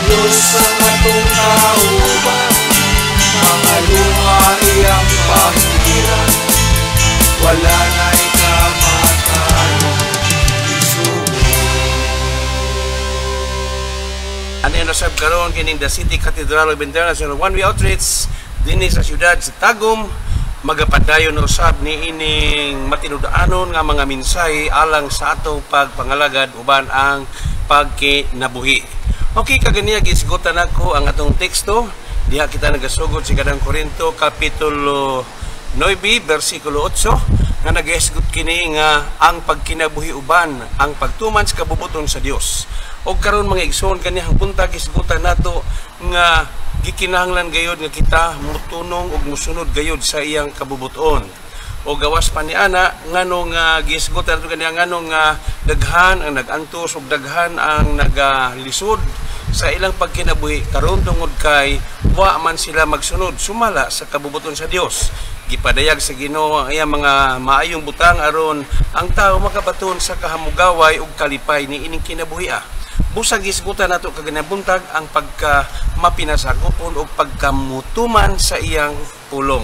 Diyos ang atong kauban, mga luha iyang pahiran, wala na'y kamatayon isugo. Ano yung nasab karon kining the City Cathedral of International One Way Outreach dinhi sa siyudad sa Tagum, magapadayon usab ni ining matinud-anon nga mga mensahe alang sa atong pagpangalagad uban ang pagkinabuhi. Okay, kaganiya gisgutan nako ang atong teksto. Diha kita nagasugod sa Ikadawang Korinto kapitulo 9 bersikulo 8 nga nagisgot kini nga ang pagkinabuhi uban ang pagtuman sa kabubuton sa Dios. Og karon, mga igsoon, kaniyang buntag hisgutan nato nga gikinahanglan gayod nga kita mutunong ug musunod gayod sa iyang kabubuton. O gawas pa ni ana, ngano nga gisgutan nato kaniya, ngano nga daghan ang nagantos ug daghan ang nagalisod sa ilang pagkinabuhi karon tungod kay wa man sila magsunod sumala sa kabubuton sa Dios. Gipadayag sa Ginoo ang iyang mga maayong butang aron ang tao makabaton sa kahamugaway ug kalipay ni ining kinabuhi. Busag gisgutan nato kaganang buntag ang pagka mapinasakopon o pagkamutuman sa iyang pulong.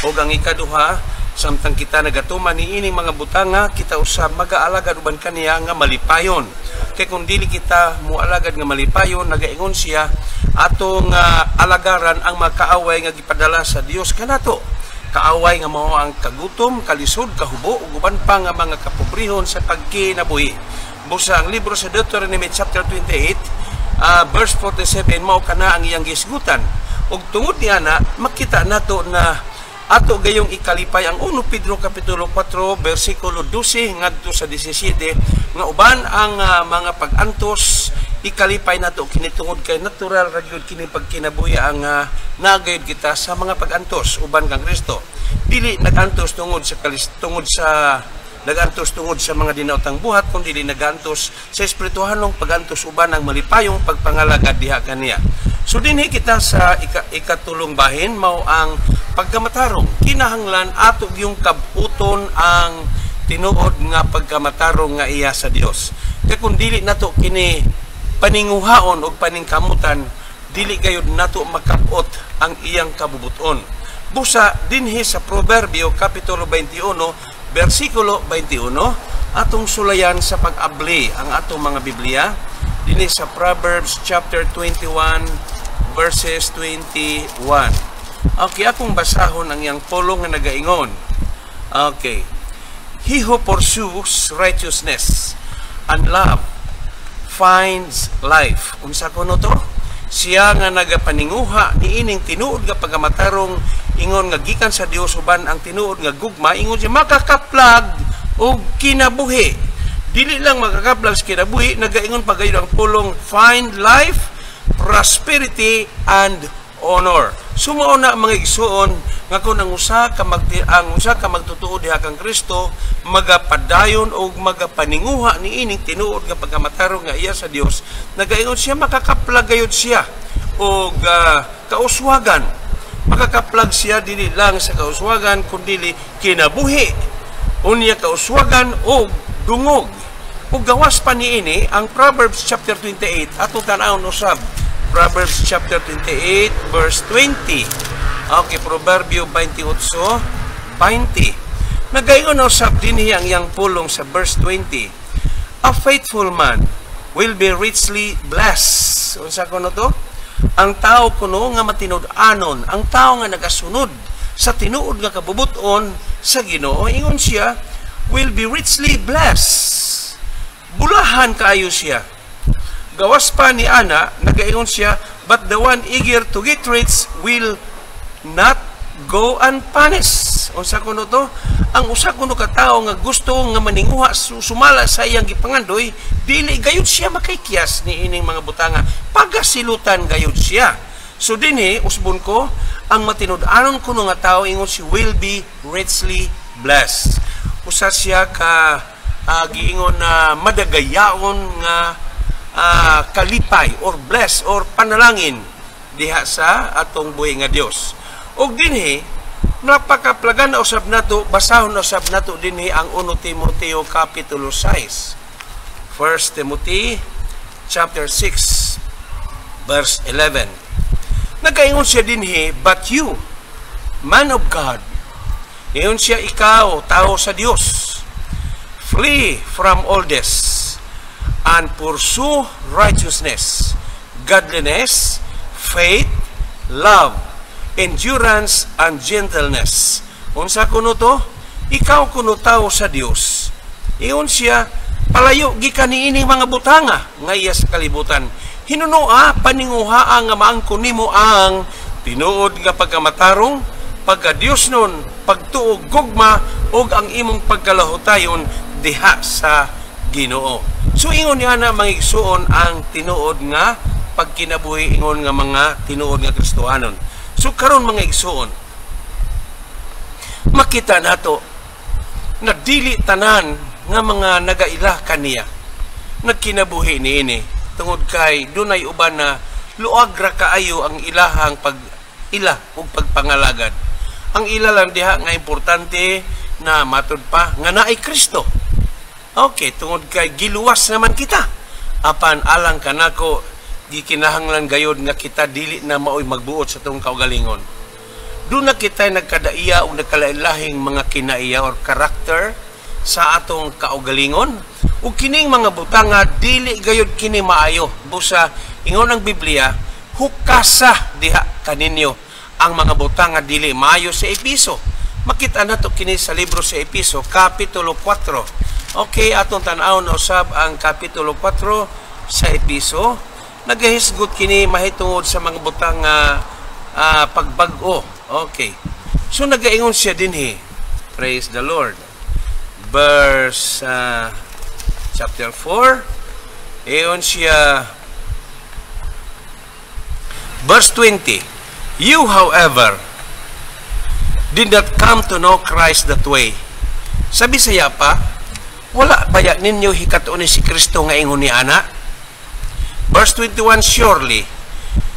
O ang ikaduha, samtang kita nagatuman ni ining mga butanga, kita usab magaalagad uban kaniya nga malipayon. Kay kung dili kita mualagad nga malipayon, nagaingon siya, atong alagaran ang makaaway nga gipadala sa Dios kanato. Kaaway nga mao ang kagutom, kalisod, kahubo ug uban pa nga mga kapobrehon sa pagkinabuhi. Busa ang libro sa Deuteronomy chapter 28 verse 47 mao kana ang iyang gisgutan. Ug tungod niya na makita nato na ato gayong ikalipay ang 1 Pedro kapitulo 4 bersikulo 12 ngadto sa 17 nga uban ang mga pag-antos, ikalipay nato kini tungod kay natural ra gyud kini pagkinabuhi ang nagayod kita sa mga pag-antos uban kang Kristo. Dili nagantos tungod sa kalis, tungod sa nagantos tungod sa mga dinaotang buhat, kundi nagantos sa espirituhanong pagantos uban ang malipayong pagpangalagad diha kaniya. So dinhi kita sa ikatulong bahin, mao ang pagkamatarong. Kinahanglan ato yung kabuton ang tinuod nga pagkamatarong nga iya sa Dios. Kay kung dili nato kini paninguhaon og paningkamutan, dili gayud nato makabot ang iyang kabubuton. Busa dinhi sa Proverbio kapitulo 21 versikulo 21, atong sulayan sa pag-abli ang atong mga Biblia dinhi sa Proverbs chapter 21 verses 21. Okay, akong basahon ang iyang pulong nga nagaingon. Okay. "He who pursues righteousness and love finds life." Unsa kuno to? Siya nga nagapaninguha niining tinuod nga pagkamatarong, ingon nga gikan sa Dios, uban ang tinuod nga gugma, ingon siya makakaplag og kinabuhi. Dili lang makakaplag sa kinabuhi, nagaingon pa gayud ang pulong, "find life, prosperity and honor." Sumao na, mga igsuon, nga kung ang usa ka magtutuo diha kang Kristo magapadayon og magapaninguha niining tinuod nga pagkamatarong nga iya sa Dios, nagaingon siya makakaplag gayud siya og kauswagan. Makakaplag siya dili lang sa kauswagan kundi kinabuhi, unya kauswagan og dungog. Ug gawas pa niini ang Proverbs chapter 28, atong tan-awon usab Proverbs chapter 28 verse 20. Okay, Proverbio 28:20. Nagaingon usab dinhi ang iyang pulong sa verse 20. "A faithful man will be richly blessed." Unsa kuno to? Ang tao kuno nga matinud-anon, ang tao nga nagasunod sa tinuod nga kabubuton sa Ginoo, ingon siya, "will be richly blessed." Bulahan kaayo siya. Gawas pa ni ana, nagaingon siya, "But the one eager to get rich will not go unpunished." Unsa kuno to? Ang usa kuno ka tawo nga gusto nga maninguha sumala sa iyang gipangandoy, dili gayud siya makaikyas ni ining mga butanga. Pagasilutan gayud siya. So dinhi usbon ko, ang matinud-anon kuno nga tawo, ingon si, "will be richly blessed." Usa siya ka giingon na madagayaon nga kalipay or bless or panalangin diha sa atong buhi nga Dios. Og dinhi napakaplagan na usab nato, basahon na usab nato dinhi ang 1 Timoteo kapitulo 6. 1 Timothy chapter 6. Verse 11. Nagaingon siya dinhi, "But you, man of God," ingon siya, "ikaw, tao sa Dios, flee from all this and pursue righteousness, godliness, faith, love, endurance, and gentleness." Unsa kuno to? Ikaw kuno tao sa Dios. Ingon siya, palayo gikan niining mga butanga nga iya sa kalibutan. Hinunoa, paninguhaa nga maangkon nimo ang tinuod nga pagkamatarong, pagka-Diyos nun, pagtuo, gugma, ug ang imong pagkalahutayon diha sa Ginoo. So ingon niya na, mga igsuon, ang tinuod nga pagkinabuhi ingon nga mga tinuod nga Kristohanon. So karon, mga igsuon, makita nato na dili tanan nga mga nagaila kaniya nagkinabuhi niini, tungod kay dunay uban na luag ra kaayo ang ilahang pag ila ug pagpangalagad. Ang ila lang diha nga importante na matud pa nga naay Kristo. Okay, tungod kay giluwas naman kita. Apan alang kanako, gikinahanglan gayod nga kita dili na maoy magbuot sa atong kaugalingon. Doon na kita nagkadaiya o nagkalailahing mga kinaiya or karakter sa atong kaugalingon. Ug kining mga butanga, dili gayod kini maayo. Busa ingon ang Biblia, hukasa diha kaninyo ang mga butanga dili maayo sa Episo. Makita nato kini sa libro sa Episo, Kapitulo 4. Okay, atong tan-awon usab ang Kapitulo 4 sa Episo. Nagahisgot kini mahitungod sa mga butang nga pagbag-o. Okay. So nagaingon siya dinhi. Praise the Lord. Verse chapter 4. Ingon siya, verse 20. "You, however, did not come to know Christ that way." Sa Bisaya pa, wala baya ninyo hikatuon ni si Kristo nga ingon ni ana? Verse 21, "Surely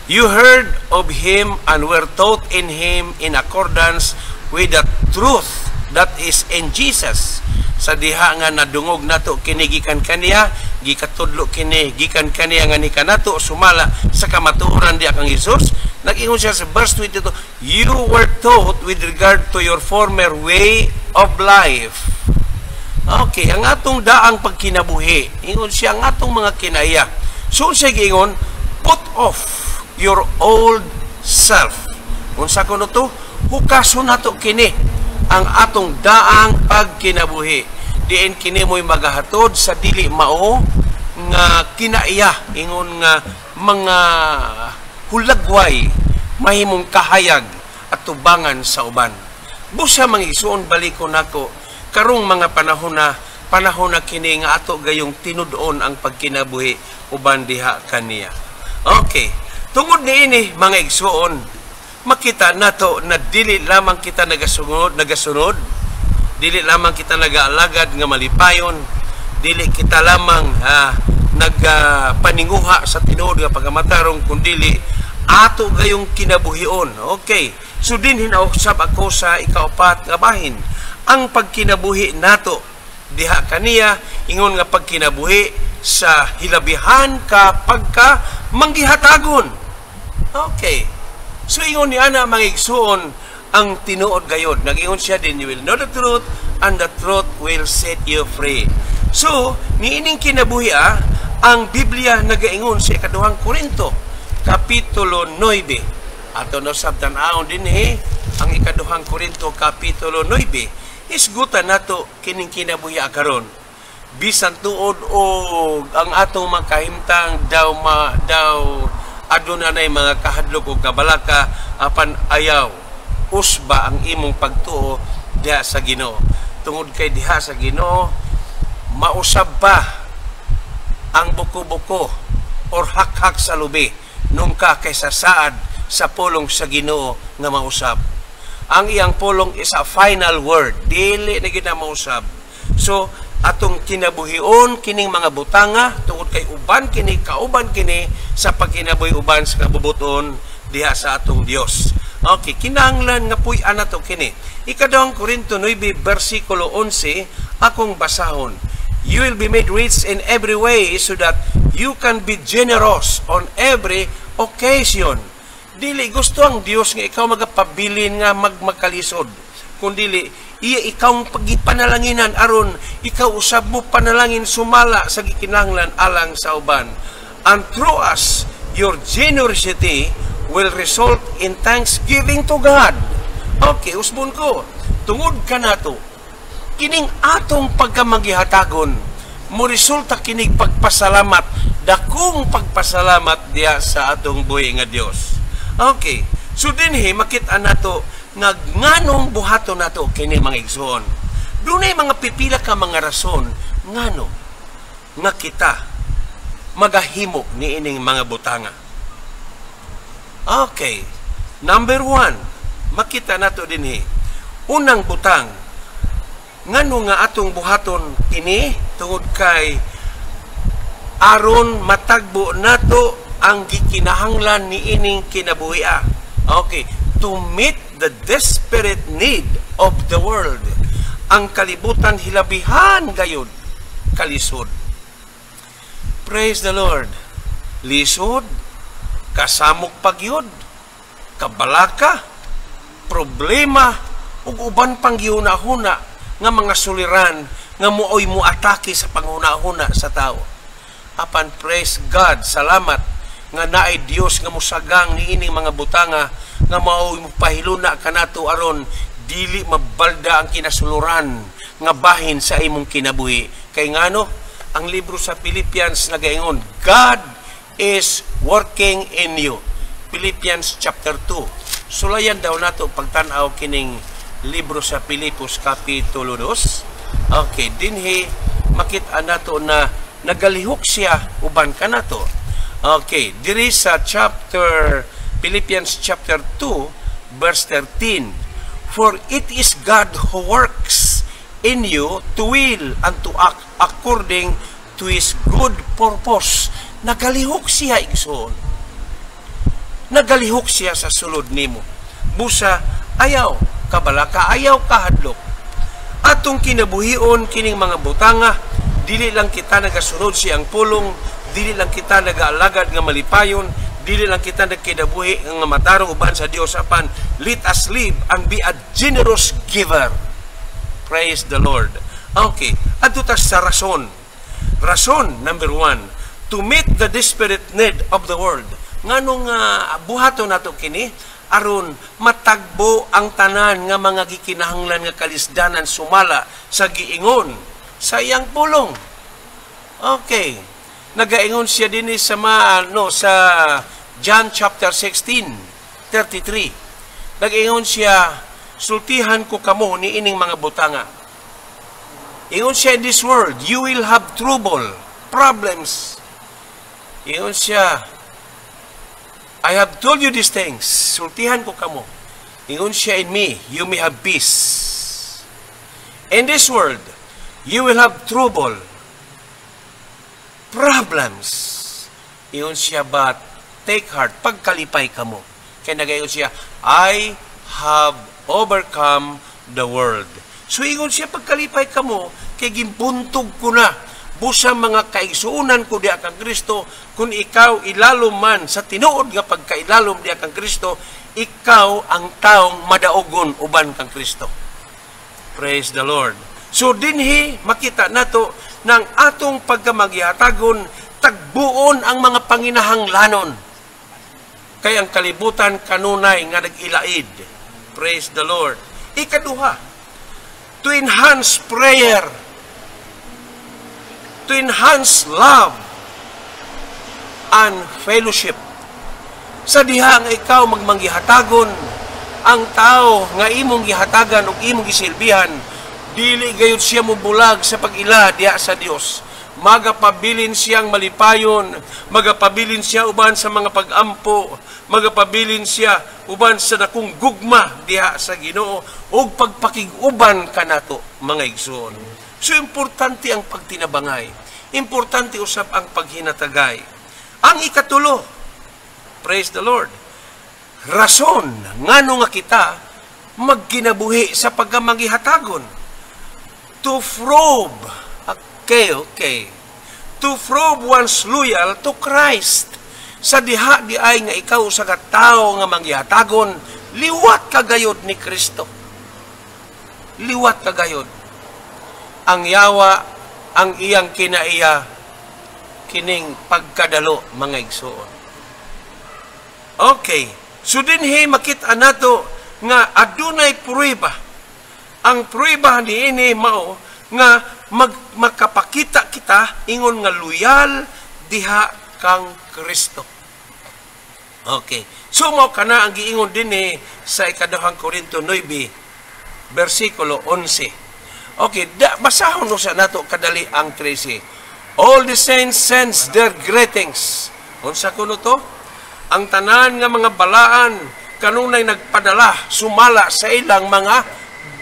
you heard of Him and were taught in Him in accordance with the truth that is in Jesus." Sa diha nga nadungog nato kini gikan kaniya, gikatudlo kini gikan kaniya nga ni kanato sumala sa kamatuoran diha kang Hesus. Nag-ingon siya sa verse 22, "You were taught with regard to your former way of life." Okay, ang atong daang pagkinabuhi, ingon siya, ang atong mga kinaya. So siya giingon, "Put off your old self." Unsa kuno to? Hukason nato kini ang atong daang pagkinabuhi. Diin kini mo'y magahatod sa dili mao nga kinaiya, ingon nga mga hulagway mahimong kahayag at tubangan sa uban. Busa, mga igsuon, baliko nako karong mga panahon na kini nga ato gayong tinud-on ang pagkinabuhi uban diha kaniya. Okay. Tungod niini, mga igsuon, makita nato na dili lamang kita nagasunod, dili lamang kita nagaalagad nga malipayon, dili kita lamang nagpaninguha sa tinuod nga pagkamatarong, kundili ato gayong kinabuhion. Okay. So din hinausap ako sa ikaupat nga bahin. Ang pagkinabuhi nato diha kaniya ingon nga pagkinabuhi sa hilabihan ka pagka manggihatagon. Okay. So ingon ni ana, mga igsuon, ang tinuod gayod. Nag-ingon siya din, "You will know the truth and the truth will set you free." So, niining kinabuhi ang Biblia nagaingon sa Ikaduhang Korinto, Kapitulo 9. Ato na sab tan-awon dinhi ang Ikaduhang Korinto, Kapitulo 9. Hisgutan nato kining kinabuhi karon. Bisan tuod o ang atong makahimtang daw ma daw aduna nay mga kahadlok o kabalaka, apan ayaw usba ang imong pagtuo diha sa Ginoo. Tungod kay diha sa Ginoo, mausab pa ang buko-buko or hakhak sa lubi nungka kaysa saad sa pulong sa Ginoo nga mausab. Ang iyang pulong is a final word, dili na gid na mausab. So atong kinabuhion kining mga butanga tungod kay uban kini, kauban kini sa pagkinabuhi uban sa kabubuton diha sa atong Dios. Okay, kinahanglan nga puy-an nato kini. Ikaduhang Korinto 9 bersikulo 11, akong basahon. "You will be made rich in every way so that you can be generous on every occasion. Dili gusto ang Dios nga ikaw magapabilin nga magmakalisod. Kundili iya ikaw ang pagipanalanginan aron ikaw usab mo panalangin sumala sa gikinahanglan alang sa uban. And through us, your generosity will result in thanksgiving to God. Okay, usbon ko. Tungod kanato, kining atong pagkamagihatagon, mo resulta kinig pagpasalamat, dakong pagpasalamat diha sa atong buhi nga Dios. Okay. So dinhi makita nato nga nganong buhaton nato kini, mga igsoon. Dunay mga pipila ka mga rason ngano nga kita magahimo niining mga butanga. Okay. Number 1, makita nato dinhi. Unang butang, ngano nga atong buhaton kini? Tungod kay aron matagbo nato ang gikinahanglan niining kinabuhia. Okay, to meet the desperate need of the world. Ang kalibutan hilabihan gayud kalisod. Praise the Lord. Lisod, kasamok pagyud, kabalaka, problema, ug uban pang gihuna-huna nga mga suliran nga muoy muatake sa panghuna-huna sa tao. Apan praise God, salamat nga naay Dios nga musagang niining mga butanga nga maoy mopahiluna kanato aron dili mabalda ang kinasuluran nga bahin sa imong kinabuhi. Kay ngano, ang libro sa Philippians nagaingon, "God is working in you." Philippians chapter 2. Sulayan daw nato pagtan-aw kining libro sa Pilipos kapitulo 2. Okay, dinhi makita nato na nagalihok siya uban kanato. Okay, diri sa chapter Philippians chapter 2 verse 13. "For it is God who works in you to will and to act according to His good purpose." Nagalihok siya, igsoon. Nagalihok siya sa sulod nimo. Busa ayaw kabalaka, ayaw kahadlok. Atong kinabuhion kining mga butanga, dili lang kita nagasunod siyang pulong, dili lang kita nagaalagad nga malipayon, dili lang kita nagkinabuhi nga matarong uban sa Dios, apan let us live and be a generous giver. Praise the Lord. Okay, adto ta sa rason. Rason number 1, to meet the desperate need of the world. Nganong buhaton nato kini? Aron matagbo ang tanan nga mga gikinahanglan nga kalisdanan sumala sa giingon sa iyang pulong. Okay. Nagaingon siya dinhi sa ma, no, sa John chapter 16, 33. Nagaingon siya, "Sultihan ko kamo ni ining mga butanga." Ingon siya, "In this world, you will have trouble, problems." Ingon siya, "I have told you these things." Sultihan ko kamo. Ingon siya, "In me, you may have peace. In this world, you will have trouble, problems." Ingon siya, "But take heart, pagkalipay kamo. Kaya nagaingon siya, 'I have overcome the world.'" So ingon siya, "Pagkalipay kamo, kay gibuntog ko na." Busa mga kaigsuunan ko diha kang Kristo, kung ikaw ilalom man sa tinuod nga pagkailalom diha kang Kristo, ikaw ang taong madaogon uban kang Kristo. Praise the Lord. So dinhi makita nato ng atong pagkamaghihatagon, tagbuon ang mga panginahanglanon. Kay ang kalibutan kanunay nga nag-ilaid. Praise the Lord. Ikaduha, to enhance prayer, to enhance love and fellowship. Sa diha nga ikaw magmanggihatagon, ang tao nga imong gihatagan ug imong gisilbihan, dili gayud siya mobulag sa pag-ila diha sa Dios. Magapabilin siyang malipayon, magapabilin siya uban sa mga pag-ampo, magapabilin siya uban sa dakong gugma diha sa Ginoo ug pagpakig-uban kanato, mga igsoon. So importante ang pagtinabangay. Importante usab ang paghinatagay. Ang ikatulo, praise the Lord. Rason ngano nga kita magkinabuhi sa pagkamagihatagon. To prove, okay. To prove one's loyal to Christ. Sa diha di ay nga ikaw usa ka tawo nga manggihatagon, liwat ka gayod ni Kristo. Liwat ka gayod. Ang yawa, ang iyang kinaiya, kining pagkadalo, mga igsuon. Okay. So dinhi makita nato nga adunay pruweba. Ang pruweba niini mao nga makapakita kita ingon nga loyal diha kang Kristo. Okay. So mao kana ang giingon dinhi sa Ikaduhang Korinto 9 bersikulo 11. Okay, basahon no sa nato kadali ang 13. All the saints sends their greetings. Unsa kuno to? Ang tanan nga mga balaan kanunay nagpadala sumala sa ilang mga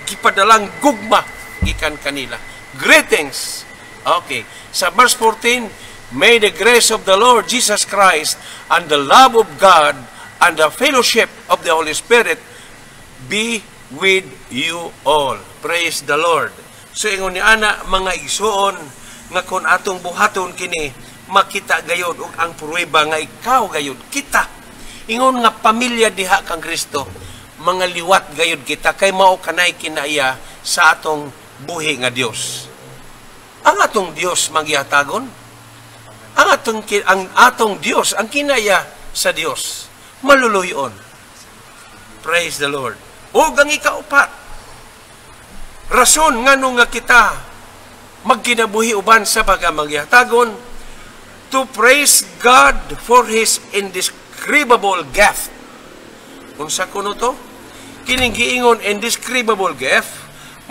gipadalang gugma gikan kanila. Greetings. Okay. Sa verse 14, "May the grace of the Lord Jesus Christ and the love of God and the fellowship of the Holy Spirit be with you all." Praise the Lord. So ingon ni ana, mga igsuon, nga kung atong buhaton kini, makita gayod og ang pruweba nga ikaw gayod, kita ingon nga pamilya diha kang Kristo, mga liwat gayod kita kay mao kanay kinaiya sa atong buhi nga Dios. Ang atong Dios manggihatagon. Ang atong Dios, ang kinaya sa Dios maluluyon. Praise the Lord. Ug ang ikaupat, rason ngano nga kita magkinabuhi uban sa pagkamanggihatagon, to praise God for His indescribable gift. Unsa kuno to? Kining giingon indescribable gift,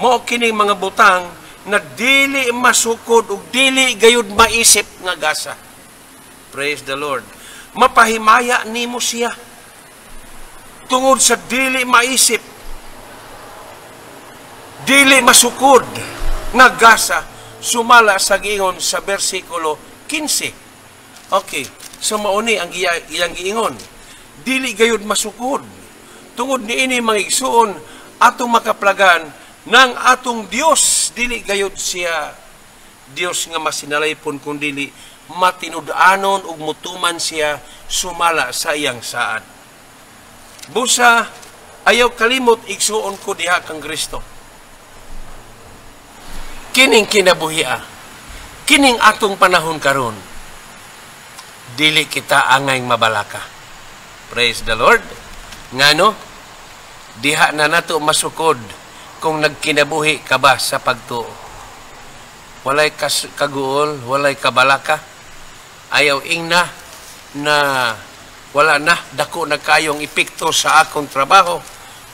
mao kining mga butang na dili masukod ug dili gayud maisip nga gasa. Praise the Lord. Mapahimaya nimo siya tungod sa dili maisip, dili masukod nga gasa sumala sa giingon sa bersikulo 15. Okay, so mauni ang iyang giingon. Dili gayud masukod. Tungod niini, mga igsuon, atong makaplagan ng atong Dios, dili gayud siya Dios nga masinalaypon kun dili matinud-anon ug mutuman siya sumala sa iyang saad. Busa ayaw kalimot, igsuon ko diha kang Kristo. Kining kinabuhia, kining atong panahon karon, dili kita angay mabalaka. Praise the Lord. Ngano? Diha na nato masukod kung nagkinabuhi ka ba sa pagtuo. Walay kaguol, walay kabalaka. Ayaw ingna na wala na, dako na kayong epekto sa akong trabaho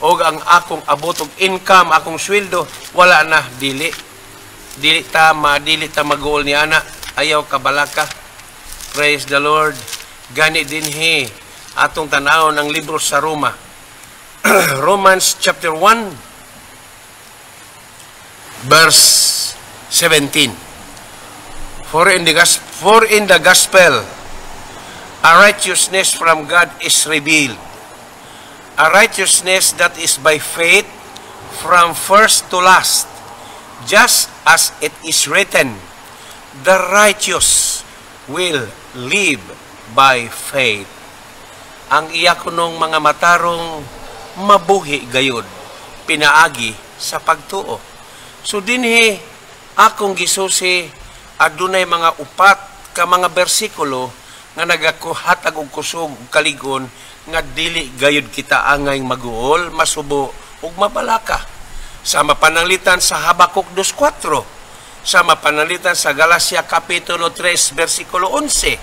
o ang akong abot og income, akong sweldo, wala na, dili. Dili ta maguol ni ana. Ayaw kabalaka. Praise the Lord. Gani dinhi atong tanawon ang libro sa Roma. Romans chapter 1 verse 17. For in the gospel a righteousness from God is revealed, a righteousness that is by faith from first to last, just as it is written, "The righteous will live by faith." Ang iya kunong mga matarong mabuhi gayud pinaagi sa pagtuo. So dinhi akong gisusi, adunay mga upat ka mga bersikulo nga nagakuhatag og kusog ug kaligon nga dili gayud kita angay maguol, masubo ug mabalaka. Sa mapananglitan sa Habakuk 2:4, sa mapananglitan sa Galacia kapitulo 3 bersikulo 11,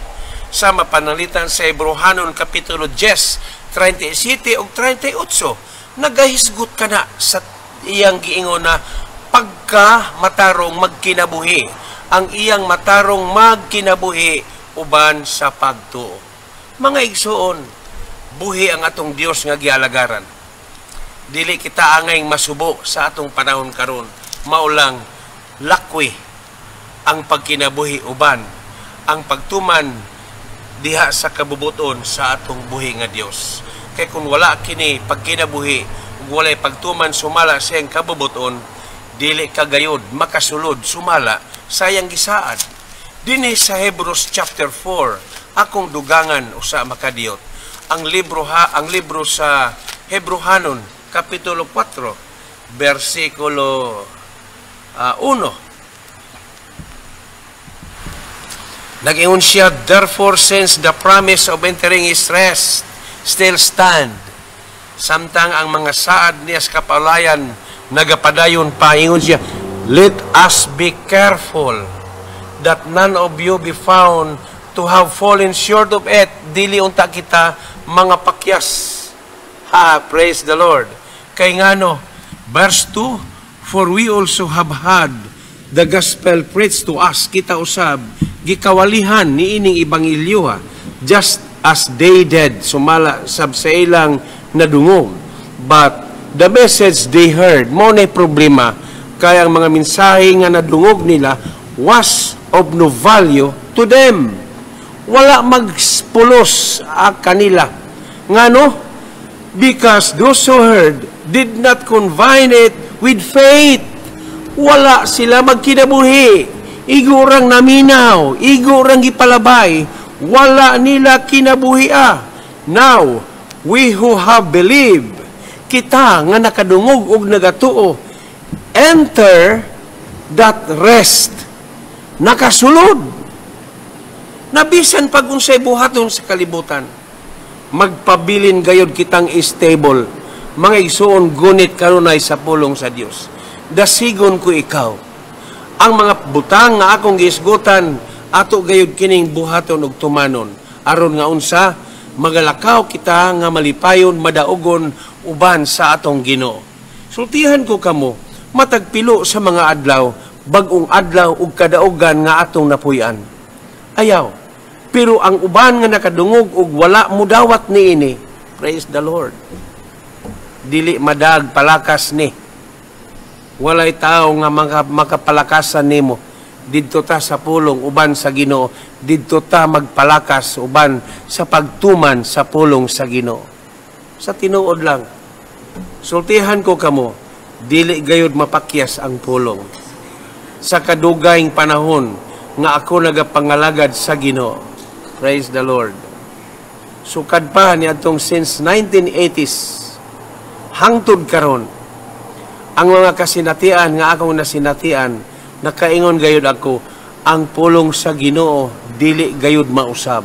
sa mapananglitan sa Hebrohanon kapitulo 10, 37 ug 38, nagahisgot ka na sa iyang giingon na pagka matarong magkinabuhi, ang iyang matarong magkinabuhi uban sa pagtuo. Mga igsuon, buhi ang atong Dios nga gialagaran. Dili kita angay masubo sa atong panahon karon. Maulang lakwi ang pagkinabuhi uban ang pagtuman diha sa kabubuton sa atong buhi nga Dios. Kay kung wala kini pagkinabuhi ug walay pagtuman sumala sa iyang kabubuton, dili ka gayod makasulod sumala sa iyang gisaad. Dinhi sa Hebrews chapter 4, Akong dugangan usa makadiyot. Ang libro ha, ang libro sa Hebrohanon, kapitulo 4, bersikulo 1. Nag-ingon siya, "Therefore, since the promise of entering His rest still stand," samtang ang mga saad niya sa kapalayan nagapadayon pa, ingon siya, "Let us be careful that none of you be found to have fallen short of it." Dili unta kita mga pakyas. Ha, praise the Lord. Kay ngano, verse 2, "For we also have had the gospel preached to us," kita usab gikawalihan niining ebanghelyo, ha, "just as they did," sumala sab sa ilang nadungog. "But the message they heard," mao na problema, kay ang mga mensahe nga nadungog nila "was of no value to them." Wala magpulos ang kanila. Ngano? "Because those who heard did not combine it with faith." Wala sila magkinabuhi. Igo rang naminaw, igo rang gipalabay, wala nila kinabuhi ah. "Now, we who have believed," kita nga nakadungog og nagatuo, "enter that rest." Nakasulod. Nabisan pag unsay buhaton sa kalibutan, magpabilin gayod kitang stable. Mga igsuon, gunit kanunay sa pulong sa Dios. Dasigon ko ikaw. Ang mga butang nga akong giisgutan, ato gayod kining buhaton og tumanon. Aron nga unsa, magalakaw kita nga malipayon, madaugon uban sa atong Ginoo. Sultihan ko kamo, matag pilo sa mga adlaw, bag-ong adlaw ug kadaugan nga atong napuy-an. Ayaw. Pero ang uban nga nakadungog ug wala mudawat niini, praise the Lord. Dili madag palakas ni. Walay tao nga makapalakasan nimo. Didto ta sa pulong uban sa Ginoo, didto ta magpalakas uban sa pagtuman sa pulong sa Ginoo. Sa tinuod lang, sultihan ko kamo, dili gayud mapakyas ang pulong. Sa kadugayng panahon nga ako nagapangalagad sa Ginoo. Praise the Lord. Sukad pa ni atong since 1980s hangtod karon, ang mga kasinatian nga akong nasinatian, nakaingon gayud ako, ang pulong sa Ginoo dili gayud mausab.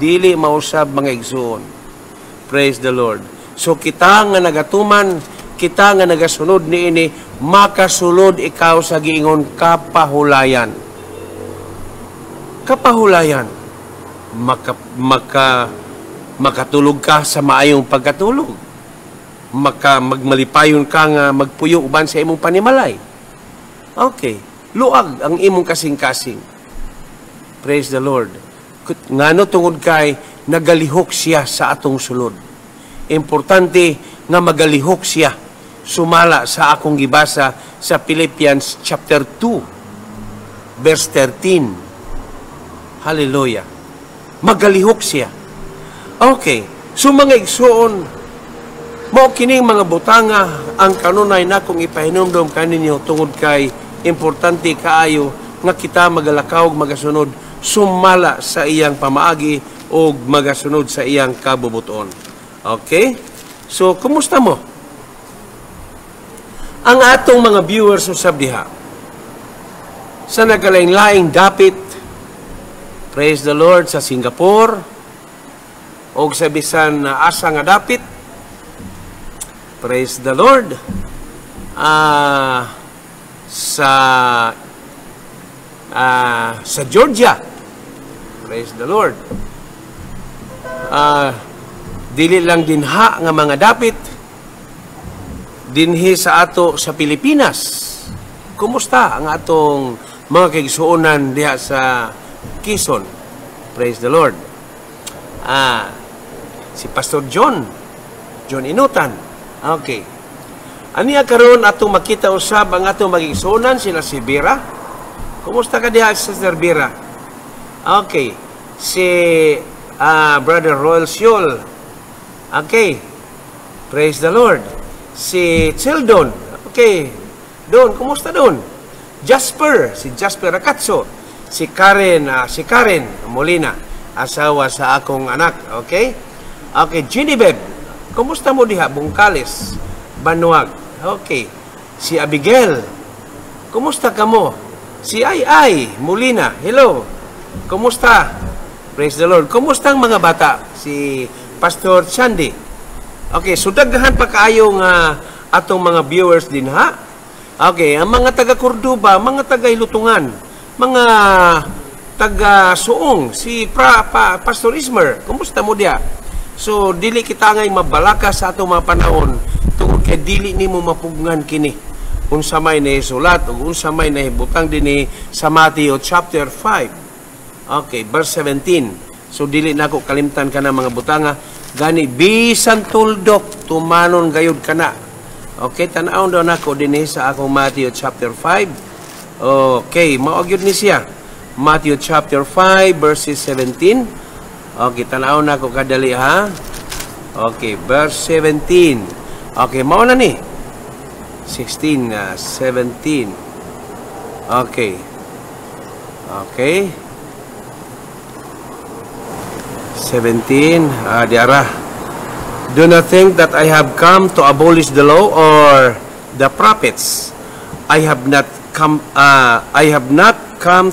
Dili mausab, mga igsuon. Praise the Lord. So kita nga nagatuman, kita nga nagasunod niini, makasulod ikaw sa giingon kapahulayan. Kapahulayan. Makatulog ka sa maayong pagkatulog. Magmalipayon ka nga magpuyo uban sa imong panimalay. Okay. Luag ang imong kasing-kasing. Praise the Lord. Ngano? Tungod kay nagalihok siya sa atong sulod. Importante nga magalihok siya sumala sa akong gibasa sa Philippians chapter 2 verse 13. Hallelujah. Magalihok siya. Okay. So mga igsuon, mao kining mga butanga ang kanunay nakong ipahinumdom kaninyo tungod kay importante kaayo nga kita magalakaw og magasunod sumala sa iyang pamaagi o magasunod sa iyang kabubuton. Okay? So, kumusta mo? Ang atong mga viewers usab diha sa nagkalain-laing dapit, praise the Lord, sa Singapore o sa bisan na asa nga dapit, praise the Lord, sa Georgia, praise the Lord, dili lang dinha nga mga dapit, dinhi sa ato sa Pilipinas. Kumusta ang atong mga kaigsuonan diha sa Quezon? Praise the Lord. Si Pastor John, John Inutan. Okay. Aniya karon atong makita usab ang atong magigsuonan sila si Vera. Kumusta ka diha, Sister Vera? Okay. Si Brother Royal Siol. Okay. Praise the Lord. Si Childon. Okay. Don, kumusta don? Jasper, si Jasper Rakatso. Si Karen Molina. Asawa sa akong anak, okay? Okay, Genevieve, kumusta mo diha? Bungkales, Banuag. Okay. Si Abigail, kumusta ka mo? Si Ay Ay Molina, hello. Kumusta? Praise the Lord. Kumusta ang mga bata? Si Pastor Sandy. Okay, so daghan pa kaayo nga atong mga viewers din ha. Okay, ang mga taga Cordoba, mga taga Hilutungan, mga taga Suong, si Pastor Ismer, kumusta mo diha? So dili kita ngay mabalaka sa atong mga panahon tungod kay dili nimo mapugngan kini. Unsa may nahisulat ug unsa may nahibutang dinhi sa Matthew chapter 5. Okay, verse 17. So dili nako kalimtan kana mga butanga, gani bisan tuldok tumanon gayud kana. Okay, tan-awon daw nako dinhi sa akong Matthew chapter 5. Okay, mao gyud ni siya. Matthew chapter 5 verses 17. Okay, tan-awon nako kadali ha. Okay, verse 17. Okay, mao na ni. 16, 17. Okay. Okay. 17, diara. Do not think that I have come to abolish the law or the prophets. I have not come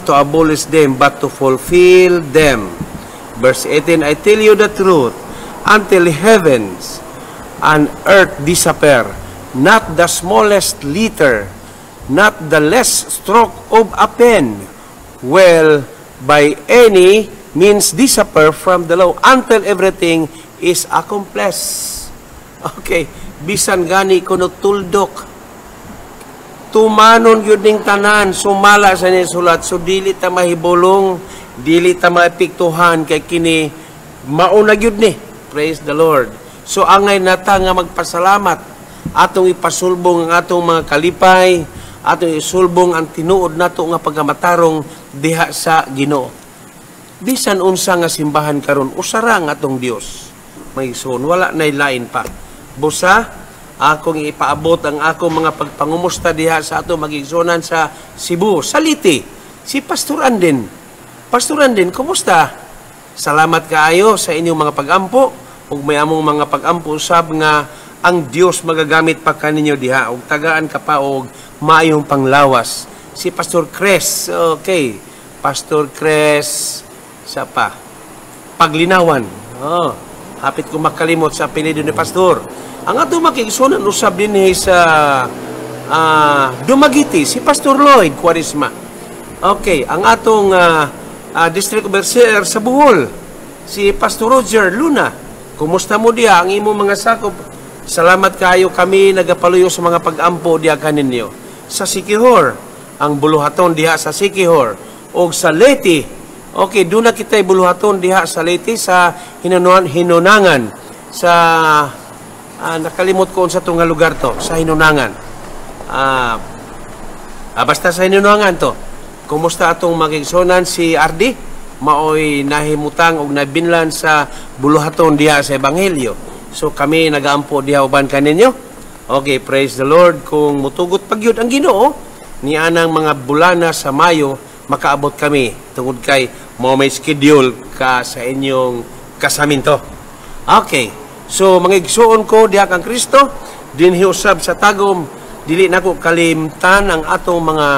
to abolish them, but to fulfill them. Verse 18, I tell you the truth, until heavens and earth disappear, not the smallest letter, not the less stroke of a pen will by any means disappear from the law until everything is accomplished. Okay, bisan gani kuno tuldok, tumanon gyud ning tanan sumala sa sulat. So dili ta mahibulong, dili ta maepektuhan kay kini mauna gyud ni. Praise the Lord. So angay nata nga magpasalamat, atong ipasulbong ang atong mga kalipay, atong isulbong ang tinuod nato nga pagkamatarong diha sa Ginoo. Bisan unsa nga simbahan karon, usara ang atong Dios. May son, wala nay lain pa. Busa akong ipaabot ang akong mga pagpangumusta diha sa atong magigsunan sa Cebu, sa Leyte. Si Pastor Anden. Pastor Anden, kumusta? Salamat kaayo sa inyong mga pagampo ug may among mga pagampo sab nga ang Dios magagamit pa kaninyo diha ug tagaan ka pa og maayong panglawas. Si Pastor Chris, okay. Pastor Chris sa pa Paglinawan. Oh, hapit ko makalimot sa apelyido ni Pastor. Ang atong makigsunan usab dinhi sa Dumaguete, si Pastor Lloyd Quaresma. Okay, ang atong District Overseer sa Bohol, si Pastor Roger Luna. Kumusta mo diha ang imong mga sakop? Salamat kayo, kami nagapaluyo sa mga pag-ampo diha kaninyo. Sa Siquijor, ang buluhaton diha sa Siquijor og sa Leyte. Okay, doon na kita'y buluhaton diha sa Leyte sa Hinunangan, sa nakalimot ko sa tunga lugar to, sa Hinunangan. Basta sa Hinunangan to. Kumusta atong magigsunan si Ardi? Maoy nahimutang og nabinlan sa buluhaton diha sa Ebanghelyo. So kami nagaampo diha uban kaninyo. Okay, praise the Lord. Kung mutugot pagyud ang Ginoo ni anang mga bulana sa Mayo, makaabot kami tungod kay mo may schedule ka sa inyong kasaminto. Okay. So mga igsuon ko diha kang Kristo, dinhi usab sa Tagum, dili nako kalimtan ang atong mga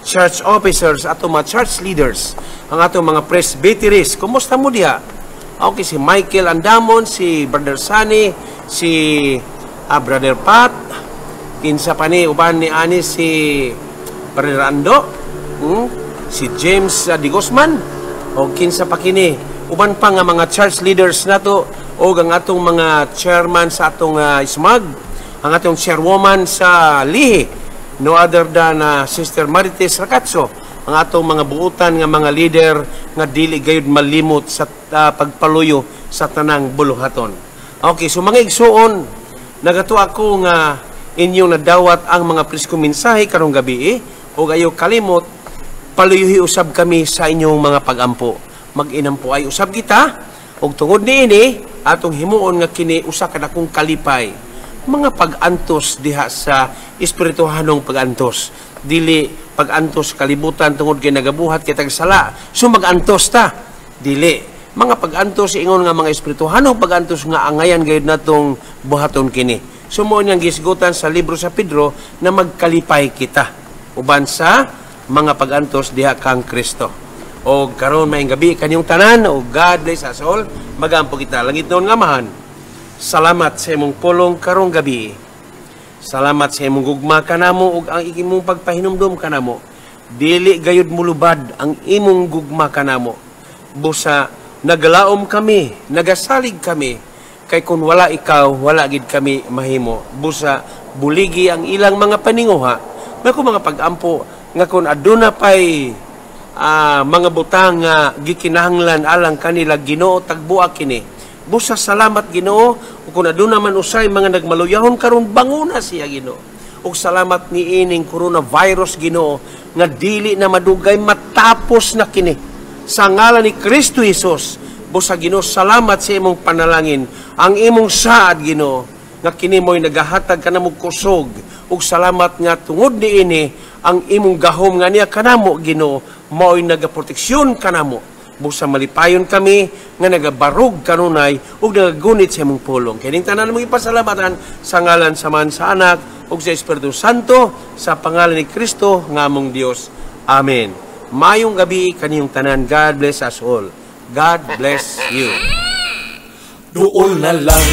church officers, atong mga church leaders, ang atong mga presbyteries. Kumusta mo diha? Okay, si Michael Andamon, si Brother Sunny, si Brother Pat, kinsa pa ni uban ni ani si Brother Ando, si James Di Guzman, o kinsa pa kini uban pa nga mga church leaders nato o ang atong mga chairman sa atong SMAG, ang atong chairwoman sa Lihi, no other than Sister Marites Racatso, ang atong mga buutan nga mga leader nga dili gayud malimot sa pagpaluyo sa tanang buluhaton. Okay, so mga igsuon, nagato ako nga inyong nadawat ang mga preskong mensahe karong gabi, ug ayo kalimot paluyuhi usab kami sa inyong mga pagampo. Mag-inampo ay usab kita ug tungod niini atong himuon nga kini usa ka dakong kalipay. Mga pag-antos diha sa espirituhanong pag-antos, dili pag-antos kalibutan tungod kay nagabuhat kitag sala. So mag-antos ta, dili. Mga pag-antos ingon nga mga espirituhanong pag-antos nga angayan gayud natong buhaton kini. So mao niyang gisgutan sa libro sa Pedro na magkalipay kita uban sa mga pag-antos diha kang Kristo. O karon, maayong gabi kaninyong tanan o God bless us all. Magampo kita. Langitnon nga Amahan, salamat sa imong pulong karong gabi. Salamat sa imong gugma kanamo ug ang imong pagpahinumdom kanamo. Dili gayud mulubad ang imong gugma kanamo. Busa nagalaom kami, nagasalig kami kay kung wala ikaw, wala gid kami mahimo. Busa buligi ang ilang mga paninguha. May ko mga pag-ampo nga kung aduna pay mga butang nga gikinahanglan alang kanila, Ginoo, tagbuak kini. Busa salamat, Ginoo, ug kung aduna man usay mga nagmaluyahon karon, banguna siya, Ginoo. Ug salamat niining coronavirus, Ginoo, nga dili na madugay matapos na kini. Sa ngalan ni Kristo Jesus, busa Ginoo, salamat sa imong panalangin, ang imong saad, Ginoo, nga kini mo'y nagahatag kanamo kusog, ug salamat nga tungod niini ang imong gahom nga niya kanamo, Ginoo, mao'y nagaproteksyon kanamo. Busa malipayon kami nga nagabarog kanunay ug nagagunit sa imong pulong. Kining tanan among ipasalamatan sa ngalan sa Amahan, sa Anak ug sa Espiritu Santo, sa pangalan ni Kristo nga among Dios. Amen. Mayong gabi kaniyong tanan. God bless us all. God bless you. Doon na lang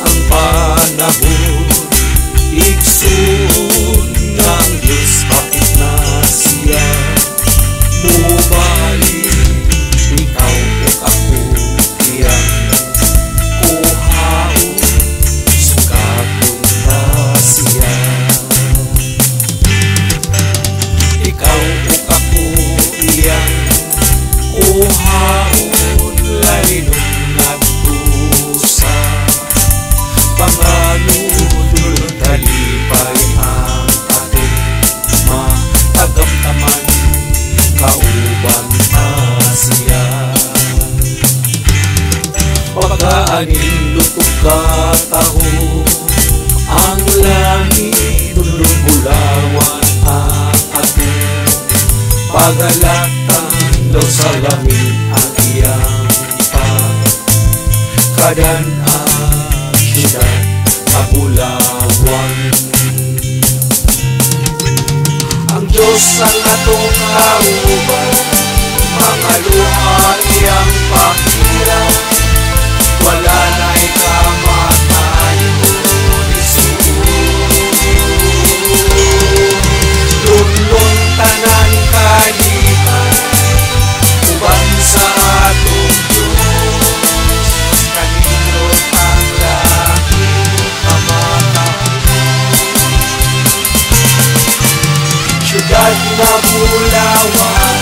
ang panahon, igsoon, ng Diyos hapit na siya. Mubalik ikaw ug ako iyang kuhaon, sugaton ta siya. Ikaw ug ako iyang kuhaon, lalinon ngadto sa panganod, kalipay ang atong matagamtaman kauban ta siya. Pagkaanindot ug kataho ang langit, bulawan ang atong pagalatan, daw sa langit ang iyang pagkadan-an, siyudad nga bulawan. Ang Diyos ang atong kauban, mga luha iyang pahiran, wala na'y kamatayon, igsoon. Lunlon tanan kalipay, uban sa atong Diyos, kanindot ang langit kamatahon. Siyudad nga bulawan,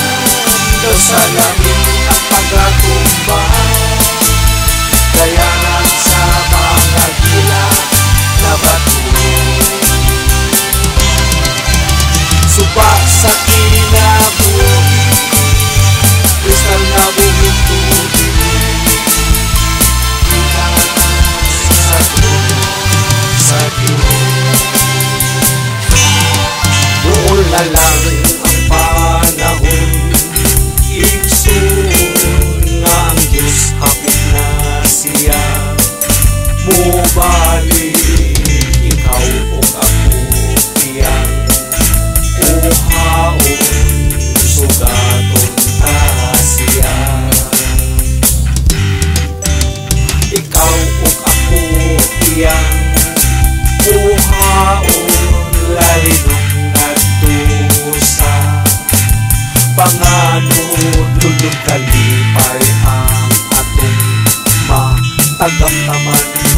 daw sa langit ang pagatumba, dayanan sa mga gila na bato. Suba sa kinabuhi, kristal na buhing tubig, gikan sa trono sa Diyos. Doon na lang ang panahon, igsoon, nga ang Diyos hapit na siya. Mubalik ikaw ug ako iyang kuhaon, sugaton ta siya. Ikaw ug ako iyang kuhaon, lalinon ngadto sa panganod, dulog kalipay ang atong matagamtaman.